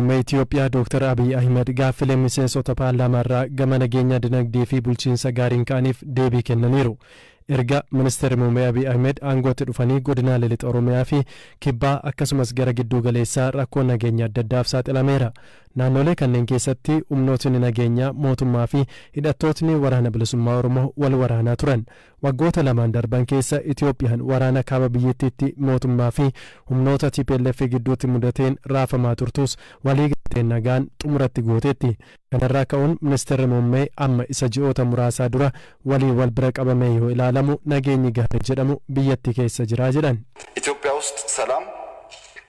Muummee Itiyoophiyaa Dooktar Abiy Ahimad gaaffilee miseensota paarlaamaarraa gama nageenya dinagdee fi bulchiinsa gaariin ka'aniif deebii kennaniiru. Erga ministeerri muummee Abiy Ahmed aangootti dhufanii godinaalee lixa Oromiyaa fi kibbaa akkasumas gara gidduu galeessaa rakkoo nageenya adda addaaf saaxilameera. Naannolee kanneen keessatti humnootni nageenyaa mootummaa fi hidhattootni waraana bilisummaa Oromoo wal waraanaa turan. Waggoota lamaan darban keessa Itiyoophiyaan waraana kaaba biyyattiitti mootummaa fi humnoota TPLF gidduutti mudateen raafamaa turtus waliigalteen nagaan xumuratti gooteetti. Kanarraa ka'uun ministeerri muummee amma isa ji'oota muraasaa dura waliin wal bira qabamee yoo ilaalamu nageenyi gaarii jedhamu biyyattii keessa jira jedhan. ኢትዮጵያ ውስጥ ሰላም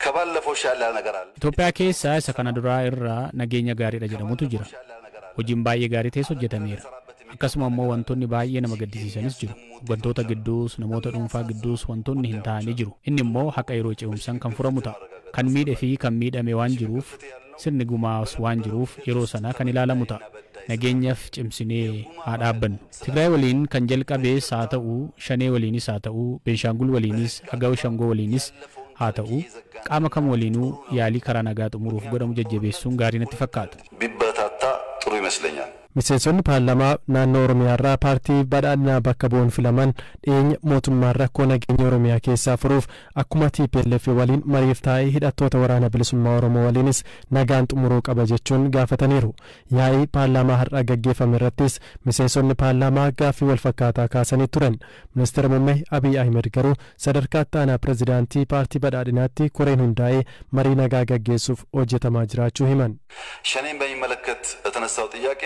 ከባለፈው ሻል ያለ ነገር አለ። Itoophiyaa keessa isa kana duraa irraa nageenya gaariidha jedhamutu jira. Hojiin baay'ee gaarii ta'es hojjetameera. Akkasuma immoo wantoonni baay'ee nama gaddisiisanis jiru. Hooggantoota gidduus, namoota dhuunfaa gidduus wantoonni hin taane jiru. Inni immoo haqa yeroo ce'umsaan kan furamu ta'a. Kan miidhe fi kan miidhame waan jiruuf, sirni gumaas waan jiruuf yeroo sana kan ilaalamu ta'a. Nageenyaaf cimsinee haa dhaabbannu. Tigraay waliin kan jalqabees haa ta'u, Shanee waliinis haa ta'u, Beenshaangul waliinis, Agaw Shangoo waliinis haa ta'u, qaama kam waliinuu yaalii karaa nagaa xumuruuf godhamu jajjabeessuun gaarii natti fakkaata. ቢበረታታ ጥሩ ይመስለኛል። Miseensonni paarlaamaa naannoo Oromiyaarraa paartii badhaadhinaa bakka bu'uun filaman dhiyeenya mootummaan rakkoo nageenya Oromiyaa keessaa furuuf akkuma TPLF waliin mariif taa'ee hidhattoota waraana bilisummaa Oromoo waliinis nagaan xumuruu qaba jechuun gaafataniiru. Yaa'ii paarlaamaa har'a gaggeeffame irrattis miseensonni paarlaamaa gaaffii wal fakkaataa kaasanii turan. Ministeera muummee Abiy Ahmed garuu sadarkaa itti aanaa pirezidaantii paartii badhaadhinaatti koreen hundaa'ee marii nagaa gaggeessuuf hojjetamaa jiraachuu himan. ሸኔን በሚመለከት በተነሳው ጥያቄ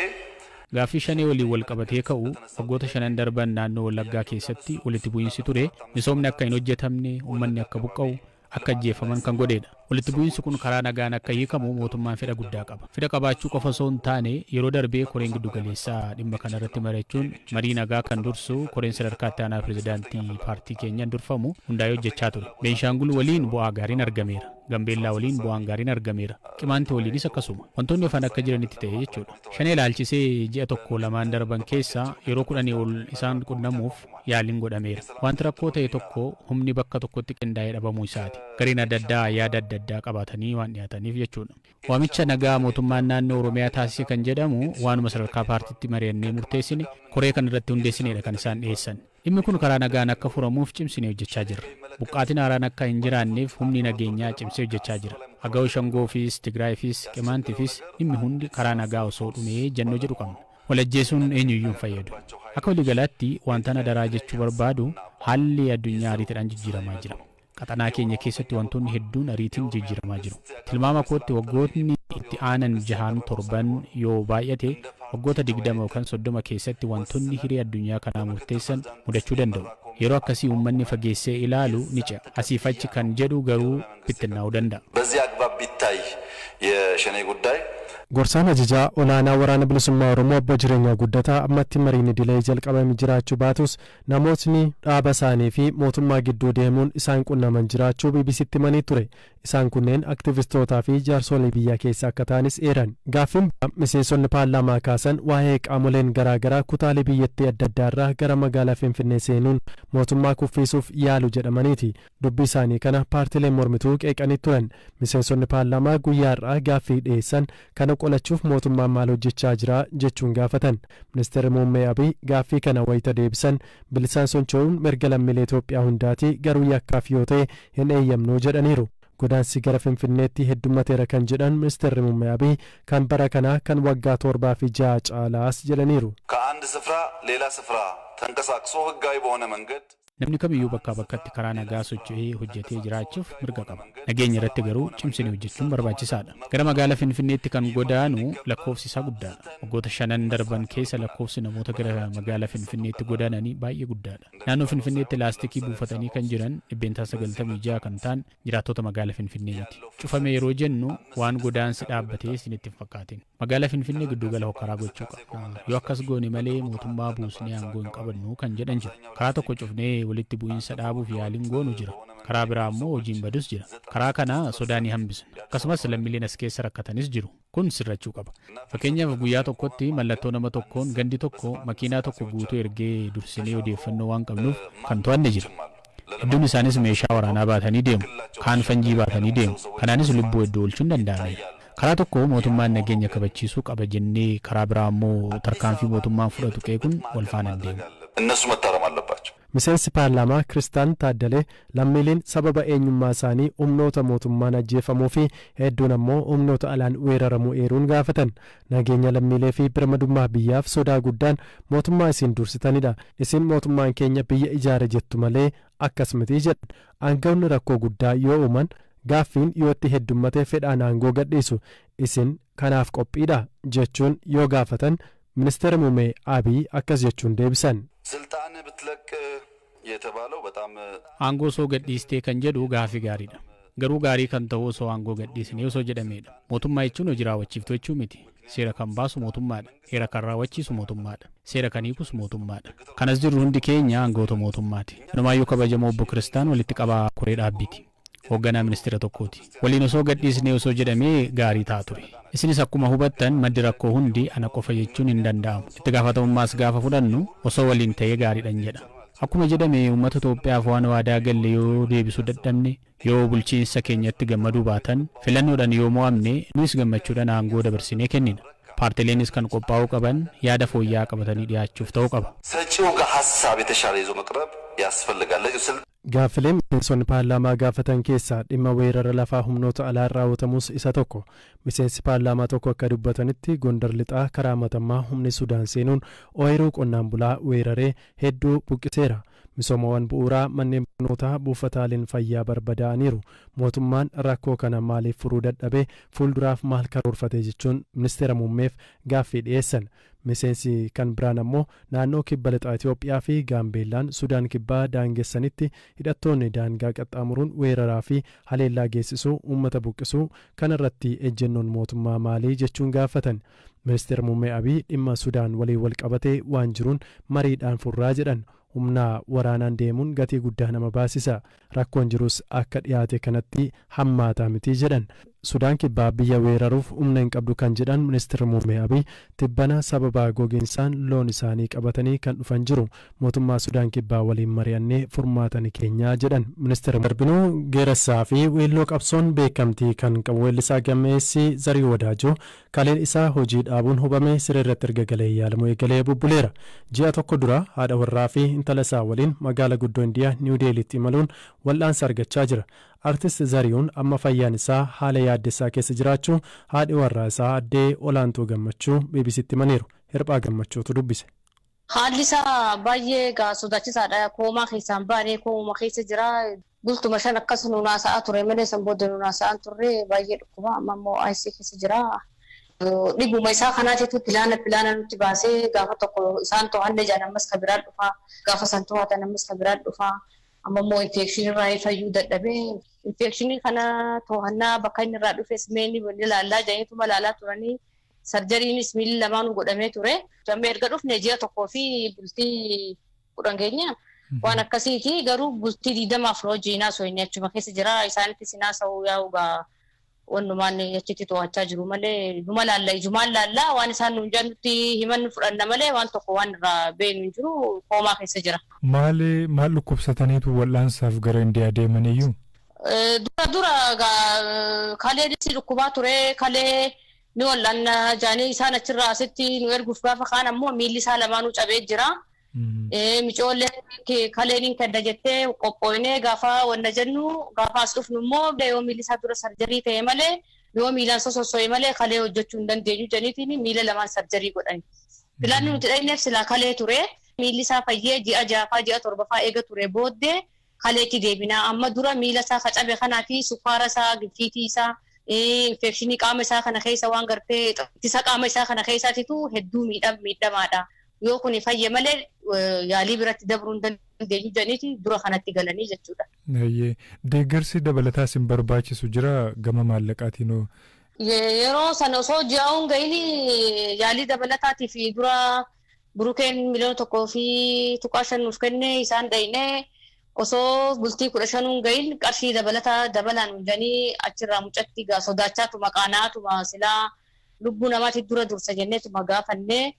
Gaaffii Shanee waliin wal qabatee ka'u waggoota shanan darban naannoo Wallaggaa keessatti walitti bu'iinsi ture misoomni akka hin hojjetamne, uummanni akka buqqa'u, akka ajjeefaman kan godheedha. Walitti bu'iinsi kun karaa nagaan akka hiikamu mootummaan fedha guddaa qaba. Fedha qabaachuu qofa osoo hin taane yeroo darbee koreen giddu galeessaa dhimma kana irratti mari'achuun marii nagaa kan dursu koreen sadarkaa itti aanaa pirezidaantii paartii keenyaan durfamu hundaa'ee hojjechaa ture. Beenshaangul waliin bu'aa gaariin argameera. Gambeellaa waliin bu'aan gaariin argameera. Qimaanti waliinis akkasuma. Wantoonni hafan akka jiranitti ta'e jechuudha. Shanee ilaalchisee ji'a tokko lamaan darban keessa yeroo 10 ol isaan qunnamuuf yaaliin godhameera. Wanti rakkoo ta'e tokko humni bakka tokkotti qindaa'ee dhabamuu isaati. Gareen adda addaa yaada adda addaa qabaatanii waan dhiyaataniif jechuudha. Waamicha nagaa mootummaan naannoo Oromiyaa taasise kan jedhamu waanuma sadarkaa paartiitti mari'annee murteessine koree kan irratti hundeessinedha kan isaan dhiyeessan. Dhimmi kun karaa nagaan akka furamuuf cimsinee hojjechaa jirra. Buqqaatiin haaraan akka hin jiraanneef humni nageenyaa cimsee hojjechaa jira. Agaw Shangoofis, Tigraayifis, Qimaantiifis dhimmi hundi karaa nagaa osoo dhumee jennoo jedhu qabna. Walajjeesuun eenyuyyuu hin fayyadu. Akka waliigalaatti wanta na daraa jechuu barbaadu haalli addunyaa ariitiidhaan jijjiiramaa jira. Qaxanaa keenya keessatti wantoonni hedduun ariitiin jijjiiramaa jiru. Tilmaama kootti waggootni itti aanan 6 7 yoo baay'ate waggoota 20 yookaan 30 keessatti wantoonni hiree addunyaa kanaa murteessan mudachuu danda'u. Yeroo akkasii uummanni fageessee ilaalu ni ce'a. Asiif achi kan jedhu garuu bittinnaa'uu danda'a. በዚህ አግባብ ቢታይ የሸኔ ጉዳይ Gorsaan ajajaa olaanaa waraana bilisummaa Oromoo obbo Jireenyaa Guddataa ammatti mariin idilee jalqabame jiraachuu baatus namootni dhaaba isaanii fi mootummaa gidduu deemuun isaan qunnaman jiraachuu BBCtti himanii ture. Isaan kunneen aktivistootaa fi jaarsolii biyya keessa akka ta'anis eeran. Gaaffiin miseensonni paarlaamaa kaasan waa'ee qaamoleen garaagaraa kutaalee biyyattii adda addaarraa gara magaalaa Finfinnee seenuun mootummaa kuffisuuf yaalu jedhamaniiti. Dubbii isaanii kana paartileen mormituu qeeqanii turan. Miseensonni paarlaamaa guyyaa har'aa gaaffii dhiyeessan kana qolachuuf mootummaan maal hojjechaa jira jechuun gaafatan. Ministeerri muummee Abiy gaaffii kana wayita deebisan bilisaan socho'uun mirga lammiilee Itoophiyaa hundaati garuu yakkaaf yoo ta'e hin eeyyamnu jedhaniiru. Godaansi gara Finfinneetti heddummateera kan jedhan ministeerri muummee Abiy kan bara kanaa kan waggaa 7 fi 6 caalaas jedhaniiru. ከአንድ ስፍራ ሌላ ስፍራ ተንቀሳቅሶ ህጋዊ በሆነ መንገድ Namni kamiyyuu bakkaa bakkatti karaa nagaa socho'ee hojjetee jiraachuuf mirga qaba. Nageenya irratti garuu cimsinee hojjechuun barbaachisaadha. Gara magaalaa Finfinneetti kan godaanu lakkoofsi isaa guddaadha. Waggoota 5 darban keessa lakkoofsi namoota gara magaalaa Finfinneetti godaananii baay'ee guddaadha. Naannoo Finfinneetti laastikii buufatanii kan jiran 96% kan ta'an jiraattota magaalaa Finfinnee miti. Cufame yeroo jennu waan godaansi dhaabbatee isinitti hin fakkaatin. Magaalaa Finfinnee giddugala hokkaraa gochuu qabna. Yoo akkas goone malee mootummaa buusnee aangoo hin qabannu kan jedhan jiru. Karaa tokko cufnee walitti bu'iinsa dhaabuuf yaaliin goonu jira. Karaa biraa immoo hojiin badus jira. Karaa kana sodaa ni hambisna. Akkasumas lammiileen as keessa rakkatanis jiru. Kun sirrachuu qaba. Fakkeenyaaf guyyaa tokkotti mallattoo nama tokkoon gandi tokko makiinaa tokko guutuu ergee dursinee odeeffannoo waan qabnuuf kan to'anne jira. Hedduun isaanis meeshaa waraanaa baatanii deemu. Kaan fanjii baatanii deemu. Kanaanis lubbuu hedduu oolchuun danda'ameera. Karaa tokko mootummaan nageenya kabachiisuu qaba jennee karaa biraa immoo tarkaanfii mootummaan fudhatu qeequun wal faana hin deemu. እነሱ መታረም አለባቸው። Miseensi paarlaamaa Kiristaan Taaddalee lammiileen sababa eenyummaa isaanii humnoota mootummaan ajjeefamuu fi hedduun ammoo humnoota alaan weeraramuu eeruun gaafatan. Nageenya lammiilee fi birmadummaa biyyaaf sodaa guddaan mootummaa isin dursitanidha. Isin mootummaan keenya biyya ijaare jettu malee akkas miti jedhan. Aangawni rakkoo guddaa yoo uuman gaaffiin yoo itti heddummate fedhaan aangoo gadhiisu. Isin kanaaf qophiidha jechuun yoo gaafatan ministeera muummee Abiy akkas jechuun deebisan. ስልጣን ብትለቅ የተባለው በጣም Aangoo osoo gadhiistee kan jedhu gaafii gaariidha. Garuu gaarii kan ta'u osoo aangoo gadhiisnee osoo jedhameedha. Mootummaa jechuun hojii raawwachiiftuu jechuu miti. Seera kan baasu mootummaadha. Heera kan raawwachiisu mootummaadha. Seera kan hiikus mootummaadha. Kanas jirru hundi keenya aangoota mootummaati. Kanumaayyuu kabajamoo obbo Kiristaan walitti qabaa koree dhaabbiiti. Hoogganaa ministeera tokkooti. Waliin osoo gadhiisnee osoo jedhamee gaarii ta'a ture. Isinis akkuma hubattan maddi rakkoo hundi ana qofa jechuun hin danda'amu. Itti gaafatamummaas gaafa fudhannu osoo waliin ta'ee gaariidhan jedha. Akkuma jedhame uummata Itoophiyaaf waan waadaa galle yoo deebisuu dadhabne, yoo bulchiinsa keenyatti gammaduu baatan, filannoodhaan yoo mo'amne, nuyis gammachuudhaan aangoo dabarsinee kennina. Paartileenis kan qophaa'uu qaban yaada fooyya'aa qabatanii dhiyaachuuf ta'uu qaba. ሰጪው ጋር ሀሳብ የተሻለ ይዞ መቅረብ ያስፈልጋል። ለዚህ ስልጣን Gaaffilee miseensonni paarlaamaa gaafatan keessaa dhimma weerara lafaa humnoota alaan raawwatamus isa tokko. Miseensi paarlaamaa tokko akka dubbatanitti Gondar lixaa karaa Matammaa humni Sudaan seenuun ooyiruu qonnaan bulaa weeraree hedduu buqqiseera. Misoomawwan bu'uuraa, manneen barnootaa, buufataaleen fayyaa barbadaa'aniiru. Mootummaan rakkoo kana maaliif furuu dadhabee, fuulduraaf maal karoorfate jechuun ministeera muummeef gaaffii dhiyeessan. Miseensi kan biraan ammoo naannoo kibba lixaa Itoophiyaa fi Gaambeellaan Sudaan kibbaa daangessanitti hidhattoonni daangaa qaxxaamuruun weeraraa fi haleellaa geessisuu, uummata buqqisuu kanarratti ejjennoon mootummaa maalii jechuun gaafatan. Ministeera muummee Abiy dhimma Sudaan waliin wal qabatee waan jiruun mariidhaan furraa jedhan. Humna waraanaan deemuun gatii guddaa nama baasisa. Rakkoon jirus akka dhiyaate kanatti hammaataa miti jedhan. Sudaan kibbaa biyya weeraruuf humna hin qabdu kan jedhan ministeera muummee Abiy tibbana sababa gogiinsaan loon isaanii qabatanii kan dhufan jiru. Mootummaa Sudaan kibbaa waliin mari'annee furmaata ni keenyaa jedhan. Ministeera Darbinuu Geerassaa fi weelloo qabsoon beekamtii kan qabu weellisaa gameessi Zarii Wadaajoo kaleen isaa hojii dhaabuun hubame siree irratti erga galee yaalamuu eegalee bubbuleera. Ji'a tokko dura haadha warraa fi intala isaa waliin magaala guddoo Indiyaa Niw Deeliitti imaluun wal'aansa argachaa jira. Artist Zariyuun amma fayyaan isaa haala yaaddessaa keessa jiraachuu haadhi warraa isaa addee Olaantuu Gammachuu BBCtti himaniiru. Hirphaa Gammachuutu dubbise. Haalli isaa baay'ee gaa sodaachisaadha. Koomaa keessaan baanee kooma keessa jira. Bultuma 5 akkas nuun haasa'aa ture malee san booda nuun haasa'aa turre, baay'ee dhukkuba. Amma immoo ICU keessa jira. Dhibuma isaa kanaatitu pilaana nutti baasee gaafa tokko isaan to'anne jedhan, ammas ka biraan dhufa. Gaafa san to'atan ammas ka biraan dhufa. Amma immoo infekshinii irraa fayyuu dadhabee, infekshinii kana to'annaa bakka inni irraa dhufes meeni ilaallaa jedhaniituma ilaalaa turanii, sarjariinis miilli lamaanuu godhamee ture. Amma erga dhufne ji'a 1 fi bultii 10 keenya waan akkasiiti, garuu bultii 20f hojii naasoo inni achuma keessa jira. Isaanitti sinaasa'uu yaa'u gaa wannumaan achitti to'achaa jiru malee numa laalla, ijumaan laallaa, waan isaan nuun jennutti himan fudhanna malee waan tokko waan irraa beenu hin jiru, koomaa keessa jira. Maali maal dhukkubsataniitu wal'aansaaf gara Indiyaa deemaniyyuu? Dura dura kalee dhukkubaa ture. Kalee ni wal'aanna jaanii isaan achirraa asitti nu erguuf gaafa kaan ammoo miilli isaa lamaanuu cabee jira. Micoollee kaleen hin kenna jettee qophooynee gaafa wanna jennu, gaafa as dhufnu immoo yoo miilli isaa dura sarjarii ta'e malee, yoo miilaan sosso'e malee kalee hojjechuu hin dandeenyu janiitiin miila lamaan sarjarii godhani. Filanni nuti dhaqneef silaa kalee ture. Miilli isaa fayyee ji'a 6ffaa ji'a 7ffaa eega ture booddee kaleetti deebinaa. Amma dura miila isaa kacabe kanaa fi sukkaara isaa, gifiitii isaa, infekshinii qaama isaa kana keessa waan gartee ittisa qaama isaa kana keessaatitu hedduu miidhamaadha. Yoo kun fayye malee yaalii biratti dabruu hin dandeenyu jedhaniiti dura kanatti galanii jechuudha. Deeggarsi dabalataa isin barbaachisu jira gama maallaqaatiin? Yeroo sana osoo ji'aa'uun gahin yaalii dabalataatiif dura burukeen 1.5 miliyoona nuuf kenne. Isaan dhayinee osoo bultii 15uun gahin qarshii dabalataa dabalaan jedhanii achirraa mucatti gaa sodaachaatuma qaanaatuma silaa lubbuu namaatti dura dursa jenneetuma gaafannee,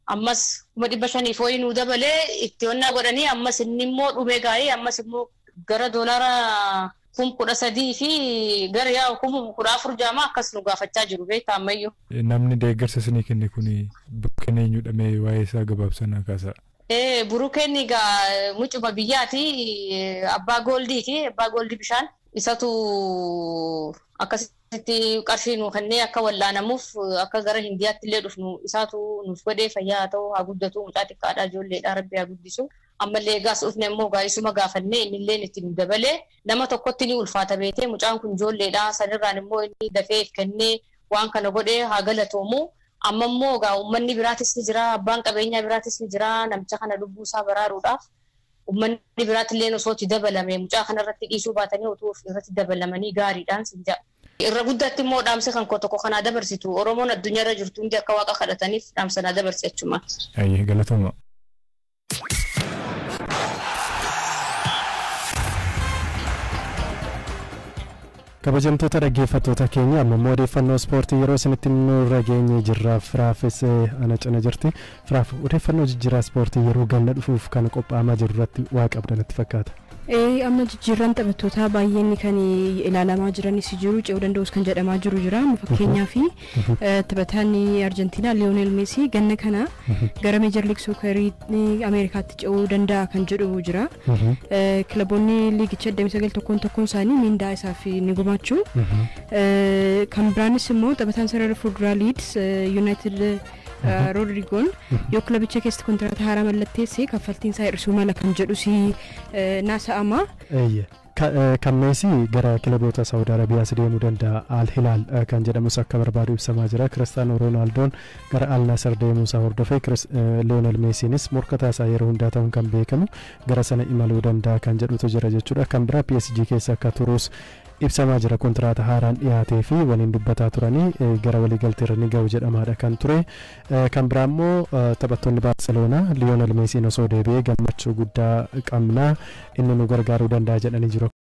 ammas 500,000 wayii nuu dabalee itti onnaa godhanii, ammas inni immoo dhumee gaa'ee ammas immoo gara doolaara 13,000 fi gara yaa'u 14,000 jaamaa akkas nu gaafachaa jiru beektaa ammayyuu. Namni deeggarsa isinii kenne kun Burukeen eenyudha mee waa'ee isaa gabaabsanaa kaasaa? Burukeen egaa mucuma biyyaati, abbaa gooldiiti, abbaa gooldii bishaan isatu akkasitti qarshii nu kennee akka wallaanamuuf akka gara Hindiyaatti illee dhufnu isaatu nuuf godhee. Fayyaa haa ta'u, haa guddatu, mucaa xiqqaadhaa, ijoolleedhaa, rabbi haa guddisu. Ammallee egaas dhufne immoo gaa'isuma gaafannee innillee itti nu dabalee. Nama tokkotti ni ulfaata beetee, mucaan kun ijoolleedhaa, sanirraan immoo inni dafee kennee waan kana godhee haa galatoomu. Amma immoo egaa uummanni biraatis ni jira, abbaan qabeenyaa biraatis ni jira, namicha kana lubbuu isaa baraaruudhaaf uummanni biraatillee osoo itti dabalame, mucaa kanarratti dhiisuu baatanii otoo irratti dabalamanii gaariidhaan sin jedha. Irra guddaatti immoo dhaamsa kan koo tokko kanaa dabarsitu, Oromoon addunyaarra jirtu hundi akka waaqa kadhataniif dhaamsa naa dabarsi jechuudha. Ayyee, galatooma. Kabajamtoota dhaggeeffattoota keenya, amma immoo odeeffannoo ispoortii yeroo isinitti nurra geenye jirra. Firaafis ana cina jirti. Firaaf, odeeffannoo jijjiiraa ispoortii yeroo ganna dhufuuf kan qophaa'amaa jiru irratti waa qabda natti fakkaata. Amma jijjiirran taphattootaa baay'een kan ilaalamaa jiranis jiru, ce'uu danda'us kan jedhamaa jiru jira. Fakkeenyaaf, taphataan Arjentiinaa Liyoonel Meesii ganna kana gara Major League Soccerii Ameerikaatti ce'uu danda'a kan jedhu jira. Kilaboonni liigicha 29 tokkoon tokkoon isaanii miindaa isaaf ni gumaachu. Kan biraanis immoo taphataan sarara fuulduraa Leeds United Rodrigoon yoo kilabicha keessatti kontiraata haaraa mallatteesse kaffaltiin isaa hir'isuu mala kan jedhus naasa'ama. Kan Meesii gara kilaboota Saawud Arabiyaas deemuu danda'a. Al Hilaal kan jedhamus akka barbaadu ibsamaa jira. Kiristaanoo Roonaaldoon gara Al Nasar deemuu isaa hordofee Liyoonel Meesiinis morkataa isaa yeroo hundaa ta'uun kan beekamu gara sana imaluu danda'a kan jedhutu jira jechuudha. Kan biraa PSG keessa akka turus ibsamaa jira. Kontiraata haaraan dhiyaatee fi waliin dubbataa turanii gara waliigalteerra ni ga'u jedhamaadha kan ture. Kan biraa immoo taphattoonni Baarseloonaa Liyoonel Meesiin osoo deebi'ee gammachuu guddaa qabna, inni nu gargaaruu danda'a jedhanii jiru.